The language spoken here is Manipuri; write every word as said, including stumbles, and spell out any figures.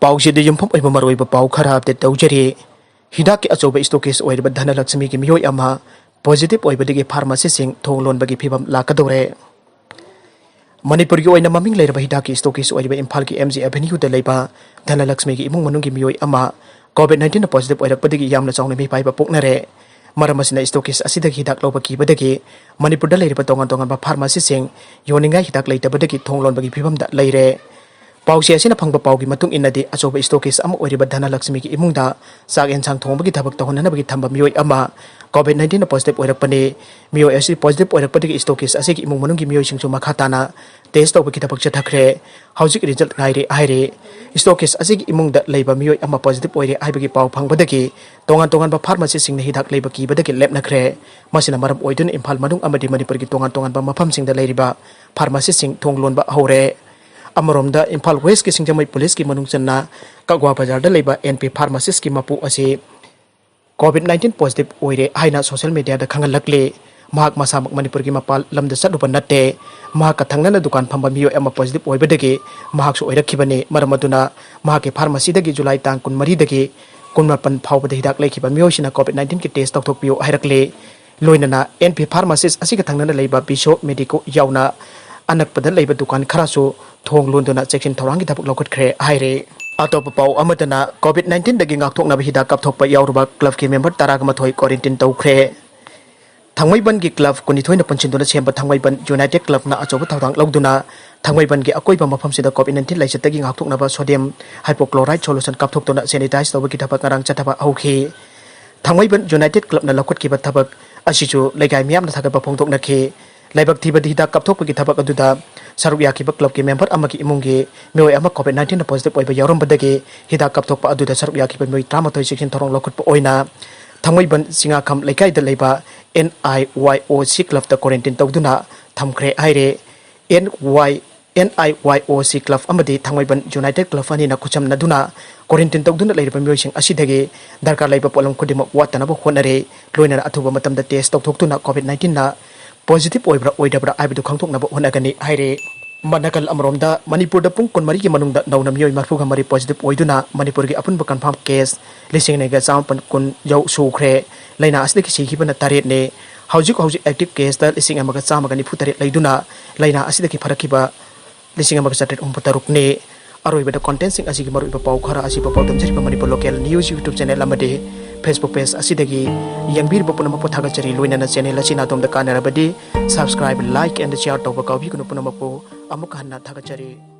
ꯄꯥꯎꯁꯤꯗ ꯌꯨꯝꯐꯝ ꯑꯣꯏꯕ ꯃꯔꯨꯑꯣꯏꯕ ꯄꯥꯎ ꯈꯔ ꯑꯞꯗꯦꯠ ꯇꯧꯖꯔꯤ꯫ ꯍꯤꯗꯥꯛꯀꯤ ꯑꯆꯧꯕ ꯏꯁꯇꯣꯀꯤꯁ ꯑꯣꯏꯔꯤꯕ ꯙꯅꯂꯛꯁꯃꯤꯒꯤ ꯃꯤꯑꯣꯏ ꯑꯃ ꯄꯣꯖꯤꯇꯤꯚ ꯑꯣꯏꯕꯗꯒꯤ ꯐꯥꯔꯃꯥꯁꯤꯁꯤꯡ ꯊꯣꯡ ꯂꯣꯟꯕꯒꯤ ꯐꯤꯕꯝ ꯂꯥꯛꯀꯗꯧꯔꯦ꯫ ꯃꯅꯤꯄꯨꯔꯒꯤ ꯑꯣꯏꯅ ꯃꯃꯤꯡ ꯂꯩꯔꯕ ꯍꯤꯗꯥꯛꯀꯤ ꯏꯁꯇꯣꯀꯤꯁ ꯑꯣꯏꯔꯤꯕ ꯏꯝꯐꯥꯜꯒꯤ ꯑꯦꯝ ꯖꯤ ꯑꯦꯚꯦꯅ꯭ꯌꯨꯗ ꯂꯩꯕ ꯙꯅꯂꯛꯁꯃꯤꯒꯤ ꯏꯃꯨꯡ ꯃꯅꯨꯡꯒꯤ ꯃꯤꯑꯣꯏ ꯑꯃ ꯀꯣꯚꯤꯗ ꯅꯥꯏꯟꯇꯤꯟꯅ ꯄꯣꯖꯤꯇꯤꯚ ꯑꯣꯏꯔꯛꯄꯗꯒꯤ ꯌꯥꯝꯅ ꯆꯥꯎꯅ ꯃꯤꯄꯥꯏꯕ ꯄꯣꯛꯅꯔꯦ꯫ ꯃꯔꯝ ꯑꯁꯤꯅ ꯏꯁꯇꯣꯀꯤꯁ ꯑꯁꯤꯗꯒꯤ ꯍꯤꯗꯥꯛ ꯂꯧꯕ ꯀꯤꯕꯗꯒꯤ ꯃꯅꯤꯄꯨꯔꯗ ꯂꯩꯔꯤꯕ ꯇꯣꯉꯥꯟ ꯇꯣꯉꯥꯟꯕ ꯐꯥꯔꯃꯥꯁꯤꯁꯤꯡ ꯌꯣꯟꯅꯤꯡꯉꯥꯏ ꯍꯤꯗꯥꯛ ꯂꯩꯇꯕꯗꯒꯤ ꯊꯣꯡ ꯂꯣꯟꯕꯒꯤ ꯐꯤꯕꯝꯗ ꯂꯩꯔꯦ꯫ ꯄꯥꯎꯆꯦ ꯑꯁꯤꯅ ꯐꯪꯕ ꯄꯥꯎꯒꯤ ꯃꯇꯨꯡ ꯏꯟꯅꯗꯤ, ꯑꯆꯧꯕ ꯏꯁꯇꯣꯀꯤꯁ ꯑꯃ ꯑꯣꯏꯔꯤꯕ ꯙꯅꯂꯛꯁꯃꯤꯒꯤ ꯏꯃꯨꯡꯗ ꯆꯥꯛ ꯌꯦꯟꯁꯥꯡ ꯊꯣꯡꯕꯒꯤ ꯊꯕꯛ ꯇꯧꯍꯟꯅꯅꯕꯒꯤ ꯊꯝꯕ ꯃꯤꯑꯣꯏ ꯑꯃ ꯀꯣꯚꯤꯗ ꯅꯥꯏꯟꯇꯤꯟꯅ ꯄꯣꯖꯤꯇꯤꯚ ꯑꯣꯏꯔꯛꯄꯅꯤ꯫ ꯃꯤꯑꯣꯏ ꯑꯁꯤ ꯄꯣꯖꯤꯇꯤꯚ ꯑꯣꯏꯔꯛꯄꯗꯒꯤ ꯏꯁꯇꯣꯀꯤꯁ ꯑꯁꯤꯒꯤ ꯏꯃꯨꯡ ꯃꯅꯨꯡꯒꯤ ꯃꯤꯑꯣꯏꯁꯤꯡꯁꯨ ꯃꯈꯥ ꯇꯥꯅ ꯇꯦꯁ ꯇꯧꯕꯒꯤ ꯊꯕꯛ ꯆꯠꯊꯈ꯭ꯔꯦ꯫ ꯍꯧꯖꯤꯛ ꯔꯤꯖꯜꯠ ꯉꯥꯏꯔꯤ ꯍꯥꯏꯔꯤ꯫ ꯏꯁꯇꯣꯀꯤꯁ ꯑꯁꯤꯒꯤ ꯏꯃꯨꯡꯗ ꯂꯩꯕ ꯃꯤꯑꯣꯏ ꯑꯃ ꯄꯣꯖꯤꯇꯤꯚ ꯑꯣꯏꯔꯦ ꯍꯥꯏꯕꯒꯤ ꯄꯥꯎ ꯐꯪꯕꯗꯒꯤ ꯇꯣꯉꯥꯟ ꯇꯣꯉꯥꯟꯕ ꯐꯥꯔꯃꯥꯁꯤꯁꯤꯡꯅ ꯍꯤꯗꯥꯛ ꯂꯩꯕ ꯀꯤꯕꯗꯒꯤ ꯂꯦꯞꯅꯈ꯭ꯔꯦ꯫ ꯃꯁꯤꯅ ꯃꯔꯝ ꯑꯣꯏꯗꯨꯅ ꯏꯝꯐꯥꯜ ꯃꯅꯨꯡ ꯑꯃꯗꯤ ꯃꯅꯤꯄꯨꯔꯒꯤ ꯇꯣꯉꯥꯟ ꯇꯣꯉꯥꯟꯕ ꯃꯐꯝꯁꯤꯡꯗ ꯂꯩꯔꯤꯕ ꯐꯥꯔꯃꯥꯁꯤꯁꯤꯡ ꯊꯣꯡ ꯂꯣꯟꯕ ꯍꯧꯔꯦ꯫ ꯑꯃꯔꯣꯝꯗ, ꯏꯝꯐꯥꯜ ꯋꯦꯁꯀꯤ ꯁꯤꯡꯖꯃꯩ ꯄꯨꯂꯤꯁꯀꯤ ꯃꯅꯨꯡ ꯆꯟꯅ ꯀꯛꯋꯥ ꯕꯖꯥꯔꯗ ꯂꯩꯕ ꯑꯦꯟ ꯄꯤ ꯐꯥꯔꯃꯥꯁꯤꯁꯀꯤ ꯃꯄꯨ ꯑꯁꯤ ꯀꯣꯚꯤꯗ ꯅꯥꯏꯟꯇꯤꯟ ꯄꯣꯖꯤꯇꯤꯚ ꯑꯣꯏꯔꯦ ꯍꯥꯏꯅ ꯁꯣꯁꯤꯌꯦꯜ ꯃꯤꯗꯤꯌꯥꯗ ꯈꯪꯍꯜꯂꯛꯂꯤ꯫ ꯃꯍꯥꯛ ꯃꯁꯥꯃꯛ ꯃꯅꯤꯄꯨꯔꯒꯤ ꯃꯄꯥꯟ ꯂꯝꯗ ꯆꯠꯂꯨꯕ ꯅꯠꯇꯦ꯫ ꯃꯍꯥꯛꯀ ꯊꯪꯅꯅ ꯗꯨꯀꯥꯟ ꯐꯝꯕ ꯃꯤꯑꯣꯏ ꯑꯃ ꯄꯣꯖꯤꯇꯤꯚ ꯑꯣꯏꯕꯗꯒꯤ ꯃꯍꯥꯛꯁꯨ ꯑꯣꯏꯔꯛꯈꯤꯕꯅꯤ꯫ ꯃꯔꯝ ꯑꯗꯨꯅ ꯃꯍꯥꯛꯀꯤ ꯐꯥꯔꯃꯥꯁꯤꯗꯒꯤ ꯖꯨꯂꯥꯏ ꯇꯥꯡ ꯀꯨꯟꯃꯔꯤꯗꯒꯤ ꯀꯨꯟꯃꯥꯄꯟ ꯐꯥꯎꯕꯗ ꯍꯤꯗꯥꯛ ꯂꯩꯈꯤꯕ ꯃꯤꯑꯣꯏꯁꯤꯅ ꯀꯣꯚꯤꯗ ꯅꯥꯏꯟꯇꯤꯟꯒꯤ ꯇꯦꯁ ꯇꯧꯊꯣꯛꯄꯤꯌꯨ ꯍꯥꯏꯔꯛꯂꯤ꯫ ꯂꯣꯏꯅꯅ ꯑꯦꯟ ꯄꯤ ꯐꯥꯔꯃꯥꯁꯤꯁ ꯑꯁꯤꯒ ꯊꯪꯅꯅ ꯂꯩꯕ ꯕꯤꯁꯣ ꯃꯦꯗꯤꯀꯣ ꯌꯥꯎꯅ ꯑꯅꯛꯄꯗ ꯂꯩꯕ ꯗꯨꯀꯥꯟ ꯈꯔꯁꯨ ꯊꯣꯡ ꯂꯣꯟꯗꯨꯅ ꯆꯦꯛꯁꯤꯟ ꯊꯧꯔꯥꯡꯒꯤ ꯊꯕꯛ ꯂꯧꯈꯠꯈ꯭ꯔꯦ ꯍꯥꯏꯔꯤ꯫ ꯑꯇꯣꯞꯄ ꯄꯥꯎ ꯑꯃꯗꯅ, ꯀꯣꯚꯤꯗ ꯅꯥꯏꯟꯇꯤꯟꯗꯒꯤ ꯉꯥꯛꯊꯣꯛꯅꯕ ꯍꯤꯗꯥꯛ ꯀꯥꯞꯊꯣꯛꯄ ꯌꯥꯎꯔꯨꯕ ꯀ꯭ꯂꯕꯀꯤ ꯃꯦꯝꯕꯔ ꯇꯔꯥꯒ ꯃꯥꯊꯣꯏ ꯀ꯭ꯋꯥꯔꯦꯟꯇꯤꯟ ꯇꯧꯈ꯭ꯔꯦ꯫ ꯊꯥꯡꯃꯩꯕꯟꯒꯤ ꯀ꯭ꯂꯕ ꯀꯨꯟꯅꯤꯊꯣꯏꯅ ꯄꯨꯟꯁꯤꯟꯗꯨꯅ ꯁꯦꯝꯕ ꯊꯥꯡꯃꯩꯕꯟ ꯌꯨꯅꯥꯏꯇꯦꯗ ꯀ꯭ꯂꯕꯅ ꯑꯆꯧꯕ ꯊꯧꯗꯥꯡ ꯂꯧꯗꯨꯅ ꯊꯥꯡꯃꯩꯕꯟꯒꯤ ꯑꯀꯣꯏꯕ ꯃꯐꯝꯁꯤꯗ ꯀꯣꯚꯤꯗ ꯅꯥꯏꯟꯇꯤꯟ ꯂꯥꯏꯆꯠꯇꯒꯤ ꯉꯥꯛꯊꯣꯛꯅꯕ ꯁꯣꯗꯤꯌꯝ ꯍꯥꯏꯄꯣꯀ꯭ꯂꯣꯔꯥꯏꯗ ꯁꯣꯂꯨꯁꯟ ꯀꯥꯞꯊꯣꯛꯇꯨꯅ ꯁꯦꯅꯤꯇꯥꯏꯖ ꯇꯧꯕꯒꯤ ꯊꯕꯛ ꯉꯔꯥꯡ ꯆꯠꯊꯕ ꯍꯧꯈꯤ꯫ ꯊꯥꯡꯃꯩꯕꯟ ꯌꯨꯅꯥꯏꯇꯦꯗ ꯀ꯭ꯂꯕꯅ ꯂꯧꯈꯠꯈꯤꯕ ꯊꯕꯛ ꯑꯁꯤꯁꯨ ꯂꯩꯀꯥꯏ ꯃꯤꯌꯥꯝꯅ ꯊꯥꯒꯠꯄ ꯐꯣꯡꯗꯣꯛꯅꯈꯤ꯫ ꯂꯥꯏꯕꯛ ꯊꯤꯕꯗꯤ, ꯍꯤꯗꯥꯛ ꯀꯥꯞꯊꯣꯛꯄꯒꯤ ꯊꯕꯛ ꯑꯗꯨꯗ ꯁꯔꯨꯛ ꯌꯥꯈꯤꯕ ꯀ꯭ꯂꯕꯀꯤ ꯃꯦꯝꯕꯔ ꯑꯃꯒꯤ ꯏꯃꯨꯡꯒꯤ ꯃꯤꯑꯣꯏ ꯑꯃ ꯀꯣꯚꯤꯗ ꯅꯥꯏꯟꯇꯤꯟꯅ ꯄꯣꯖꯤꯇꯤꯚ ꯑꯣꯏꯕ ꯌꯥꯎꯔꯝꯕꯗꯒꯤ ꯍꯤꯗꯥꯛ ꯀꯥꯞꯊꯣꯛꯄ ꯑꯗꯨꯗ ꯁꯔꯨꯛ ꯌꯥꯈꯤꯕ ꯃꯤꯑꯣꯏ ꯇꯔꯥꯃꯥꯊꯣꯏ ꯆꯦꯛꯁꯤꯟ ꯊꯧꯔꯥꯡ ꯂꯧꯈꯠꯄ ꯑꯣꯏꯅ ꯊꯥꯡꯃꯩꯕꯟ ꯆꯤꯉꯥꯈꯝ ꯂꯩꯀꯥꯏꯗ ꯂꯩꯕ ꯑꯦꯟ ꯑꯥꯏ ꯋꯥꯏ ꯑꯣ ꯁꯤ ꯀ꯭ꯂꯕꯇ ꯀ꯭ꯋꯥꯔꯦꯟꯇꯤꯟ ꯇꯧꯗꯨꯅ ꯊꯝꯈ꯭ꯔꯦ ꯍꯥꯏꯔꯦ꯫ ꯑꯦꯟ ꯋꯥꯏ, ꯑꯦꯟ ꯑꯥꯏ ꯋꯥꯏ ꯑꯣ ꯁꯤ ꯀ꯭ꯂꯕ ꯑꯃꯗꯤ ꯊꯥꯡꯃꯩꯕꯟ ꯌꯨꯅꯥꯏꯇꯦꯗ ꯀ꯭ꯂꯕ ꯑꯅꯤꯅ ꯈꯨꯠꯁꯝꯅꯗꯨꯅ ꯀ꯭ꯋꯥꯔꯦꯟꯇꯤꯟ ꯇꯧꯗꯨꯅ ꯂꯩꯔꯤꯕ ꯃꯤꯑꯣꯏꯁꯤꯡ ꯑꯁꯤꯗꯒꯤ ꯗꯔꯀꯥꯔ ꯂꯩꯕ ꯄꯣꯠꯂꯝ ꯈꯨꯗꯤꯡꯃꯛ ꯋꯥꯠꯇꯅꯕ ꯍꯣꯠꯅꯔꯦ꯫ ꯂꯣꯏꯅꯅ ꯑꯊꯨꯕ ꯃꯇꯝꯗ ꯇꯦꯁ ꯇꯧꯊꯣꯛꯇꯨꯅ ꯀꯣꯚꯤꯗ ꯅꯥꯏꯟꯇꯤꯟꯅ ꯄꯣꯖꯤꯇꯤꯚ ꯑꯣꯏꯕ꯭ꯔꯥ ꯑꯣꯏꯗꯕ꯭ꯔꯥ ꯍꯥꯏꯕꯗꯨ ꯈꯪꯗꯣꯛꯅꯕ ꯍꯣꯠꯅꯒꯅꯤ ꯍꯥꯏꯔꯦ꯫ ꯃꯅꯥꯀꯜ ꯑꯃꯔꯣꯝꯗ, ꯃꯅꯤꯄꯨꯔꯗ ꯄꯨꯡ ꯀꯨꯟꯃꯔꯤꯒꯤ ꯃꯅꯨꯡꯗ ꯅꯧꯅ ꯃꯤꯑꯣꯏ ꯃꯔꯤꯐꯨꯒ ꯃꯔꯤ positive ꯑꯣꯏꯗꯨꯅ ꯃꯅꯤꯄꯨꯔꯒꯤ ꯑꯄꯨꯟꯕ confirm case ꯂꯤꯁꯤꯡ ꯑꯅꯤꯒ ꯆꯥꯃꯥꯄꯟ ꯀꯨꯟ ꯌꯧ ꯁꯨꯈ꯭ꯔꯦ꯫ ꯂꯥꯏꯅꯥ ꯑꯁꯤꯗꯒꯤ ꯁꯤꯈꯤꯕꯅ ꯇꯔꯦꯠꯅꯤ꯫ ꯍꯧꯖꯤꯛ ꯍꯧꯖꯤꯛ active caseꯇ ꯂꯤꯁꯤꯡ ꯑꯃꯒ ꯆꯥꯝꯃꯒ ꯅꯤꯐꯨ ꯇꯔꯦꯠ ꯂꯩꯗꯨꯅ ꯂꯥꯏꯅꯥ ꯑꯁꯤꯗꯒꯤ ꯐꯔꯛꯈꯤꯕ ꯂꯤꯁꯤꯡ ꯑꯃꯒ ꯆꯥꯇ꯭ꯔꯦꯠ ꯍꯨꯝꯐꯨ ꯇꯔꯨꯛꯅꯤ꯫ ꯑꯔꯣꯏꯕꯗ contentꯁꯤꯡ ꯑꯁꯤꯒꯤ ꯃꯔꯨꯑꯣꯏꯕ ꯄꯥꯎ ꯈꯔ ꯑꯁꯤ ꯄꯥꯎꯗꯝꯖꯔꯤꯕ Manipur local news YouTube channel ꯑꯃꯗꯤ Facebook page ꯑꯁꯤꯗꯒꯤ ꯌꯦꯡꯕꯤꯔꯤꯕ ꯄꯨꯝꯅꯃꯛꯄꯨ ꯊꯥꯒꯠꯆꯔꯤ꯫ ꯂꯣꯏꯅꯅ channel ꯑꯁꯤꯅ ꯑꯗꯣꯝꯗ ꯀꯥꯟꯅꯔꯕꯗꯤ subscribe, like and share ꯇꯧꯕ ꯀꯥꯎꯕꯤꯒꯅꯨ꯫ ꯄꯨꯝꯅꯃꯛꯄꯨ ꯑꯃꯨꯛ ꯍꯟꯅ ꯊꯥꯒꯠꯆꯔꯤ꯫